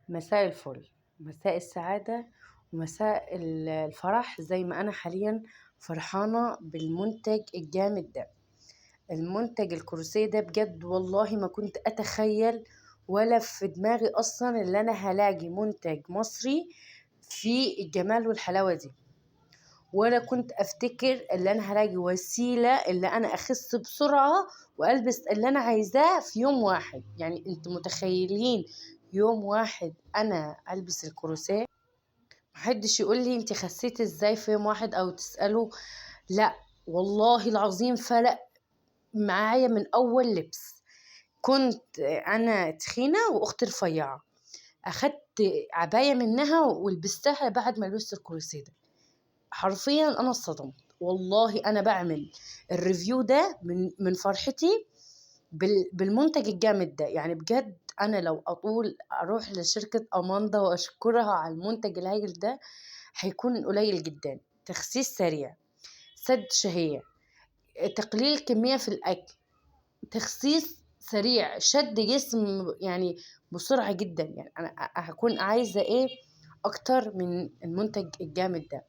مساء الفل، مساء السعادة ومساء الفرح. زي ما أنا حاليا فرحانة بالمنتج الجامد ده، المنتج الكروسيه ده. بجد والله ما كنت أتخيل ولا في دماغي أصلا اللي أنا هلاقي منتج مصري في الجمال والحلاوة دي، ولا كنت أفتكر اللي أنا هلاقي وسيلة اللي أنا أخس بسرعة وألبس اللي أنا عايزاه في يوم واحد. يعني أنتوا متخيلين يوم واحد أنا ألبس الكروسيه؟ محدش يقول لي أنت خسيتي إزاي في يوم واحد أو تسأله، لا والله العظيم فرق معايا من أول لبس. كنت أنا تخينة وأختي رفيعة، أخدت عباية منها ولبستها بعد ما لبست الكروسيه ده. حرفيا أنا اتصدمت والله. أنا بعمل ال review ده من فرحتي بالمنتج الجامد ده. يعني بجد أنا لو أطول أروح لشركة أماندا وأشكرها على المنتج الهايل ده هيكون قليل جدا. تخسيس سريع، سد شهية، تقليل كمية في الأكل، تخسيس سريع، شد جسم يعني بسرعة جدا. يعني أنا هكون عايزة إيه أكتر من المنتج الجامد ده؟